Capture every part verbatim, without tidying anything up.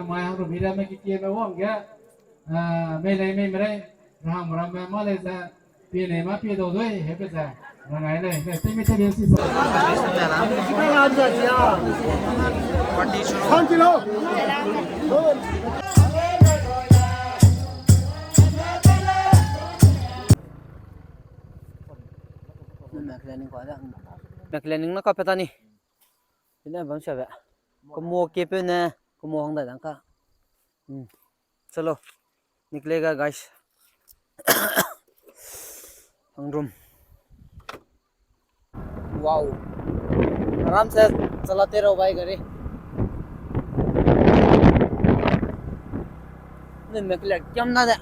Mai hang ru mi ramme ki kieme wangge, ah, mei lei mei merei, rahang ramme ma lei ze, pie nei ma pie dau dui, hebe ze, rangai lei, lei, tei mi tei mi si sa. Meklening na ka peta ni. Ine bam siabe. Kumo ke peu ne, kumo hang dai dang ka. Hmm. Chalo. Niklega, guys. Hangrum. Wow. आराम से चलाते रहो भाई गाड़ी. Nui mekle kiam na de.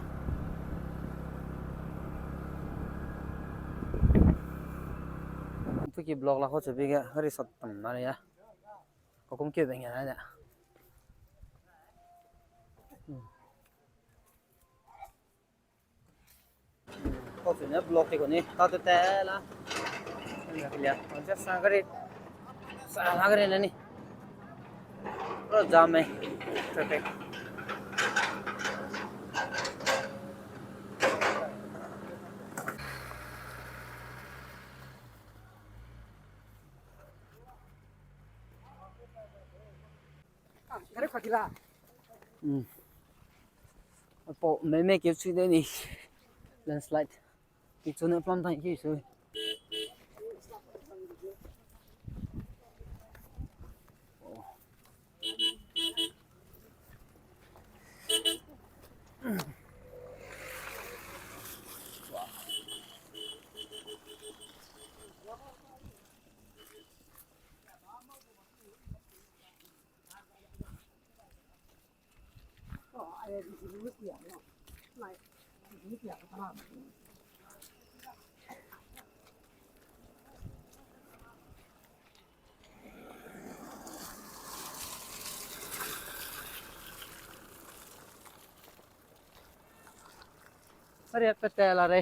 Tuki block la ho chebi ge gari sat tam na ya. Kokum ke beng ya na de. Kau sune block te ko ni, ta te te la. Lia, lia. Anja sa gari. Sa la gari na ni. Ro jam e. Traffic. Hmm. Apo, me me keu sui de ni. Landslide. Picture ne plan tan ki sui. Are pete la re.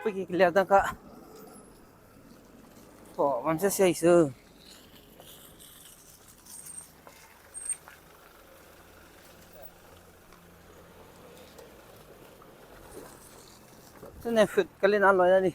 Pui ki clear dang ka. Po, mam se sei su. Tene foot kali na lo ya ni.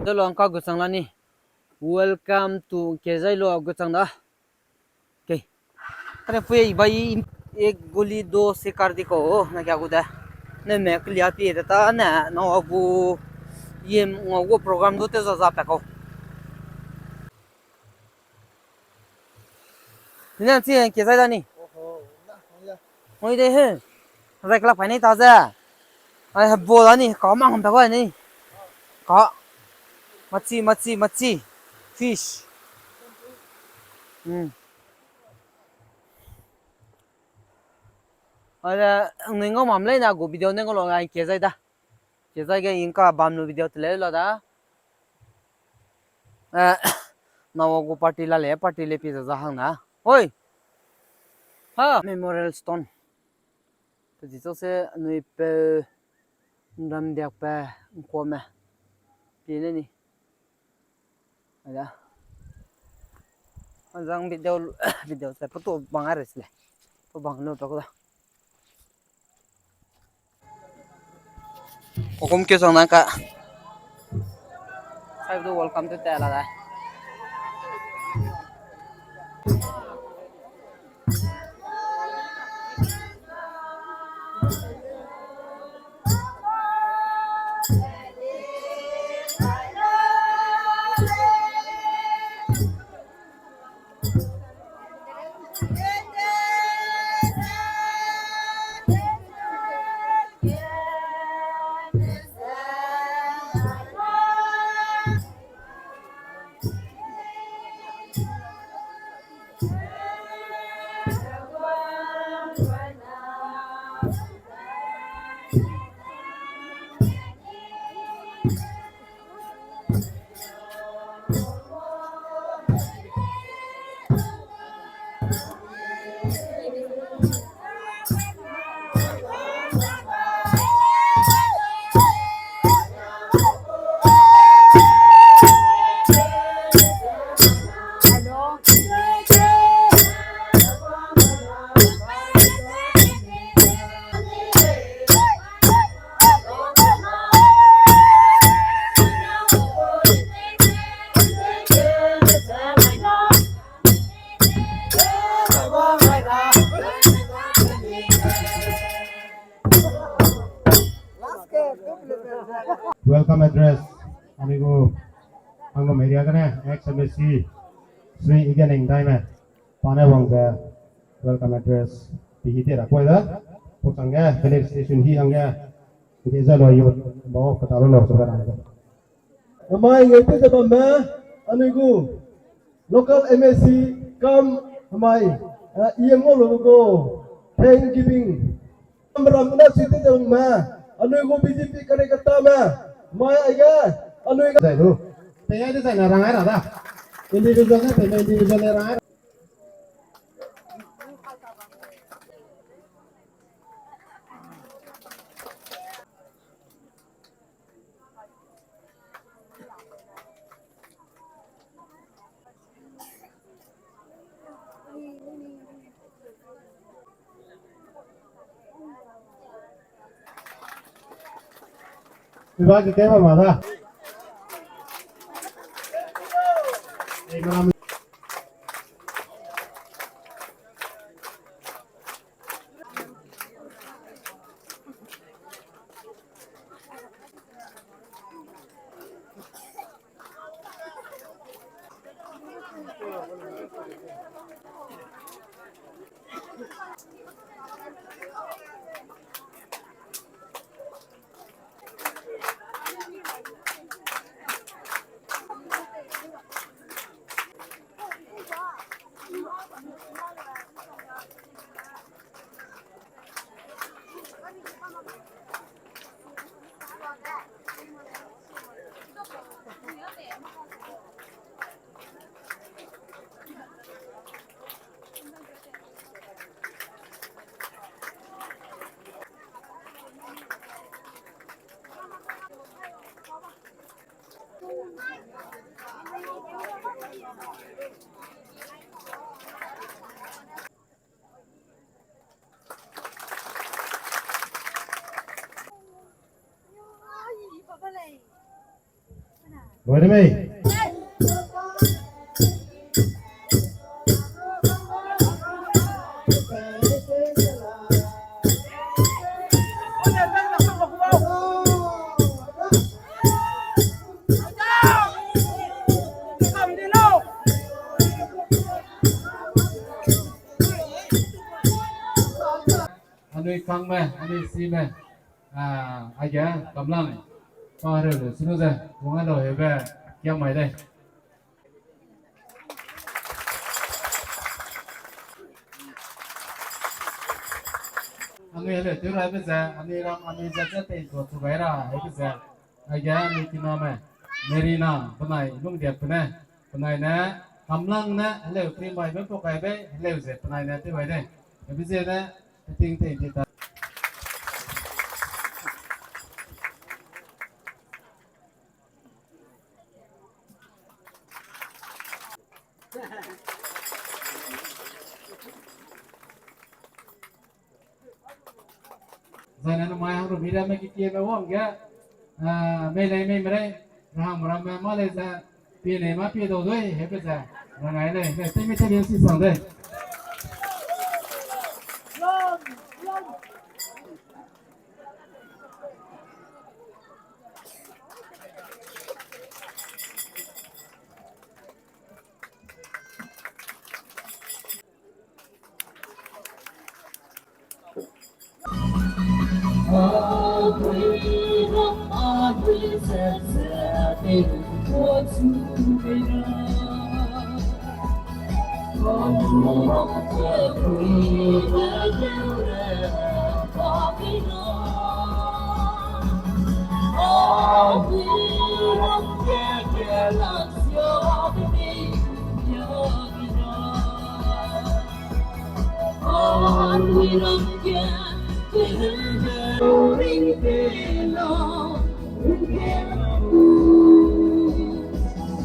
Dolo angka gu chang la ni. Welcome to Kezai lo gu chang da. Okay. Tane pui bai ek guli do sikar di ko, na kya gu de. Ne me clear pi de ta ne, na gu yem ngau gu program du te za za pe ko. Ni na chi Kezai da ni. Ngoi de he. Rek la pai nei ta ze. Ai, hebo da ni, ka mang hang ta ga ni. Ka. Machi, machi, machi. Fish. Hmm. Ai, ningau mam lei na gu video ningau lo ai Kezai da. Kezai ge ingka bam lu video te lei la da. Eh, na wa gu party la le, party le pi za za hang na. Oi. Ha, memorial stone. Pe zi chau se anui pe nram diak pe ngkuame. Pi ne ni. Ada. Azang video, video se photo bang are sile. Photo bang lo pe ko da. Kokum ke song na ka. Hai du welcome to Tela da. Welcome address, anui gu Hangrum area gene ex M A C Sri Igeneng Daime, pa ne wang ze welcome address pi hi te ra koi da, pu changge felicitation hi hangge, ge ze lo yu, ba kata lo lo sa ra de. Namai ngai te ze bamme, anui gu local M A C kam namai, eh, E M ngau lu gu, thanksgiving. Ram ram na si te ze bamme, anui gu B J P kare kata me, mai aige, anui ga. Zai du. Te ya de zai na rang ai ra da. Individual ne, te individual ne rang ai ra. Iba ke keba ma da. Loire mei. Anui kangme, anui sime, ah, aige kamlang, pa reu lu sinu ze, wang a lau hebe, kiam mai dei. Anui hele tu ra hebe ze, anui ram, anui ze ze tei tuâ chu gai ra hebe ze. Aige anui kiname, Merina, benai lungdiak pene, benai ne, kamlang ne, heleu krimaibe pau kaibe, heleu ze benai ne tew gai dei. Hebe ze ne, ting tei di ta. Zaine namai hang rumi ramme kikieme wangge, ah, mei lei mei merei, rahang ramme mâ lei ze, pie nei mâ pie dau dui, hebe ze, rangai lei, lei, teimi teimi si sang dei.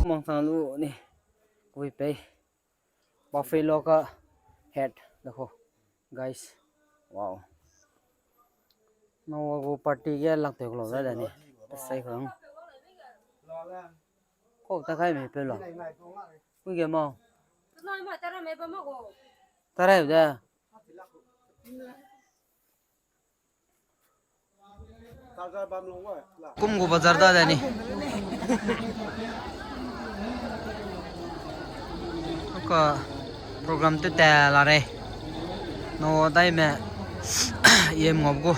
Mang sang lu ni, kui pei. Buffalo ka head, dekho, guys. Wow. Noa gu party ge lak teu klo da ni. Sai khang. Ko ta kai me pe lo. Ku ge mo. Tara da. Kum gu bazar da de ni. Ka program te te la re. Noa dai me yem ngop gu.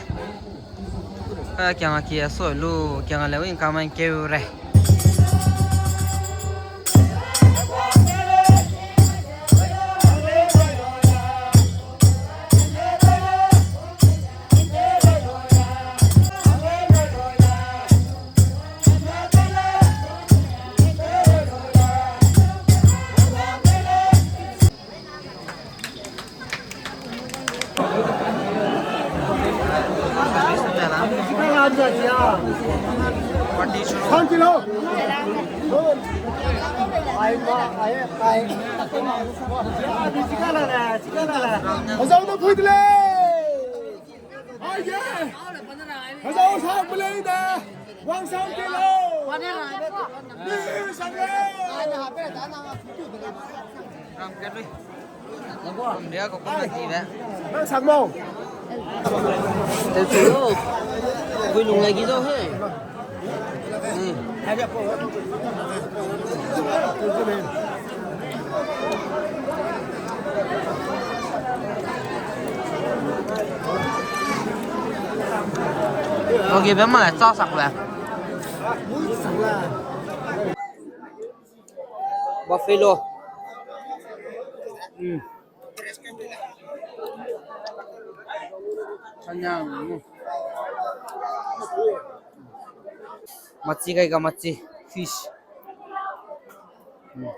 Ka kiang a ki a soi lu, kiang a le win ka man keu re. Okay, be ma cha sak le. Buffalo. Hmm. Machi kai ka machi, fish. Hmm.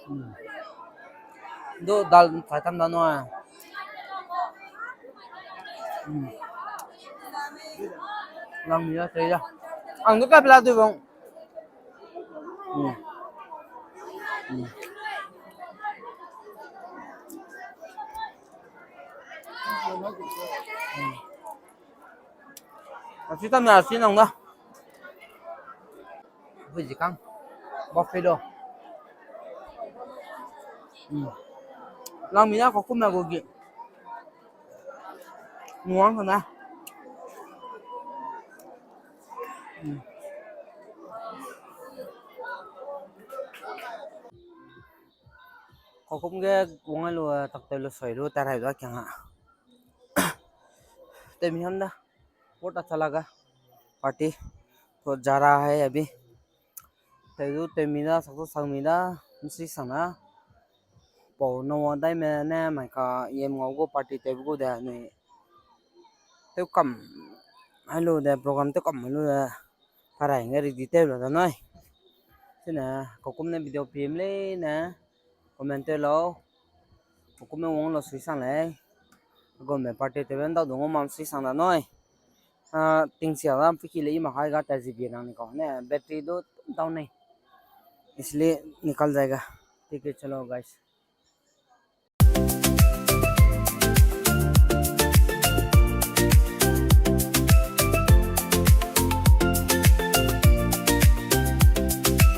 Hmm. Do dal chai tam da no. Hmm. Lang mi ya, sei ya. Ang do ka pela du bang. Hmm. Hmm. Hmm. Asi tam ya, asi nang da. Bui zi kang. Buffalo. Hmm. Lang mi ya ko kum na go gi. Nuang sana. Hmm. Kokum ge wang lu, tak te lu soi lu, tarai da kiang a. Temi ham da. बहुत अच्छा लगा party. तो जा रहा है अभी. Tei du tei mi da, sak du sak mi da, msi sang na. Pau no dai me ne mai ka yem ngau gu party tei gu de nui. Teu kam. Hai lu de program teu kam lu de. Tarai nge ready teu lu da nai. Sine kokum ne video pim le ne. Comment te lau. Kokum me wang lo sui sang lei. Gombe party te ben dau du ngau mam sui sang da nai. Ah, ting sia da piki le i ma hai ga ta zibi nang ni kau ne battery du down nei. इसलिए निकल जाएगा. ठीक है, चलो guys.